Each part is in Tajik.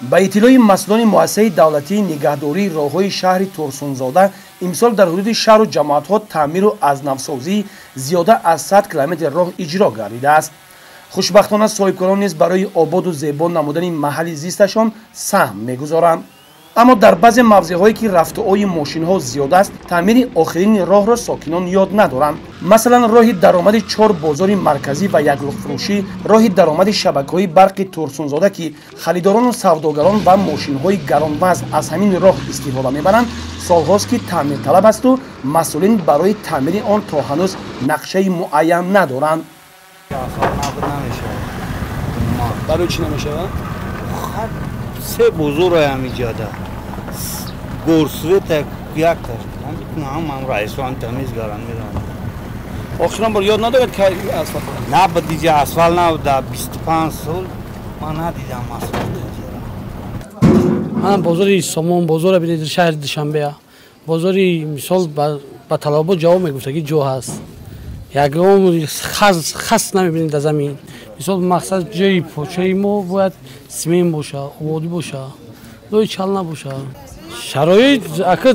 Ба иттилои масъулони муассисаи давлатии нигаҳдории роҳҳои шаҳри Турсунзода, имсол дар ҳудуди шаҳру ҷамоатҳо таъмиру аз навсозии зиёда аз 100 километр роҳ иҷро гардидааст. Хушбахтона, соҳибкорон низ барои ободу зебо намудани маҳалли зисташон саҳм мегузоранд. Аммо дар баъзе мавзеъҳое, ки рафтуои мошинҳо зиёд аст, таъмири охирини роҳро сокинон ёд надоранд. Масалан, роҳи даромади чор бозори марказӣ ва яклухтфурӯшӣ, роҳи даромади шабакаҳои барқи Турсунзода, ки харидорону савдогарон ва мошинҳои гаронвазн аз ҳамин роҳ истифода мебаранд, солҳост, ки таъмирталаб асту масъулин барои таъмири он то ҳанӯз нақшаи муайян надоранд. Барои чӣ намешавад? Се бозорам иҷода горсвета якташ ҳам раисон тамиз гаран медонам. Охирон бор ёд надоред, ки асфалт набуд? Диҷа асфалт набуд. Дар 25 сол ман надидам асфалт. Ман бозори Сомон бозора бинед, шаҳри Душанбеа бозори, мисол, ба талабот ҷавоб мегуфтаги ҷо ҳаст, ягон хас намебинед дар замин. Мисол, мақсад, ҷои почаи мо бояд симент боша, ободӣ боша, лои чал набоша. Шароит ака,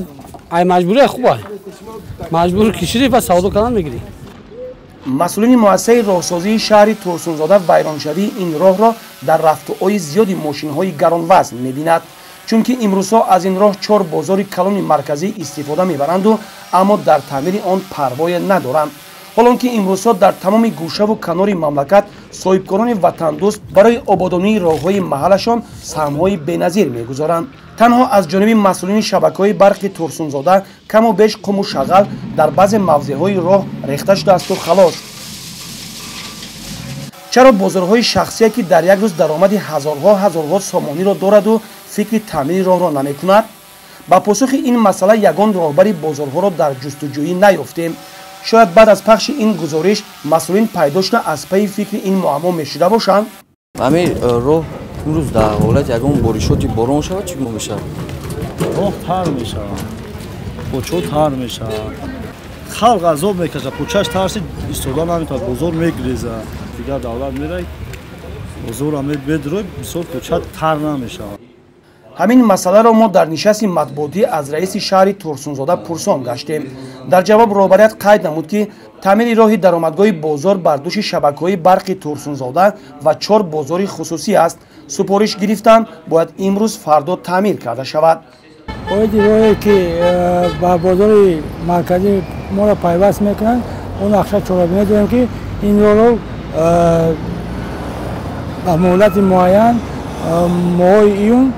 ай маҷбурия хуба, маҷбур кишиди ба савдо кардан мегирӣ. Масъулини муассисаи роҳсозии шаҳри Турсунзода вайроншавии ин роҳро дар рафтуои зиёди мошинҳои гаронвазн мебинад, чунки имрӯзҳо аз ин роҳ чор бозори калони марказӣ истифода мебаранду, аммо дар таъмири он парвое надоранд. Ҳолон ки имрӯзҳо дар тамоми гӯшаву канори мамлакат соҳибкорони ватандӯст барои ободонии роҳҳои маҳаллашон саҳмҳои беназир мегузоранд, танҳо аз ҷониби масъулини шабакаҳои барқи Турсунзода каму беш қуму шағал дар баъзе мавзеъҳои роҳ рехта шудаасту халос. Чаро бозорҳои шахсие, ки дар як рӯз даромади ҳазорҳо ҳазорҳо сомониро дораду, фикри таъмири роҳро намекунад? Ба посухи ин масъала ягон роҳбари бозорҳоро дар ҷустуҷӯӣ наёфтем. Шояд баъд аз пахши ин гузориш масъулин пайдо шуда, аз пайи фикри ин муаммо мешуда бошанд. Ҳамин роҳ имрӯз дар ҳолати ягон боришоти борон шавад, чӣ мешавад? Роҳ тар мешавад, почо тар мешавад, халқ азоб мекашад. Почаш тарси, истода наметавад, бозор мегрезад. Дигар давлат мерай, бозора медрой, бисёр поча тар намешавад. Ҳамин масъаларо мо дар нишасти матбуотӣ аз раиси шаҳри Турсунзода пурсон гаштем. Дар ҷавоб роҳбарият қайд намуд, ки таъмири роҳи даромадгоҳи бозор бар дӯши шабакаҳои барқи Турсунзода ва чор бозори хусусӣ аст. Супориш гирифтанд, бояд имрӯз фардо таъмир карда шавад. Оиди роҳе, ки ба бозори марказӣ моро пайваст мекунанд, он нақша чорабинӣ дорем, ки ин роҳро ба муҳлати муайян, моҳои июн,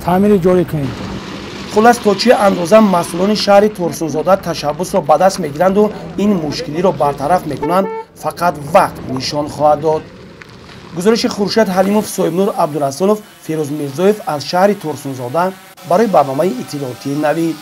таъмири ҷорӣ кунем. Хуллас, то чӣ андоза масъулони шаҳри Турсунзода ташаббусро ба даст мегиранду ин мушкилиро бартараф мекунанд, фақат вақт нишон хоҳад дод. Гузориши Хуршед Ҳалимов, Соҳибнур Абдурасулов, Ферӯз Мирзоев аз шаҳри Турсунзода барои барномаи иттилоотии Навид.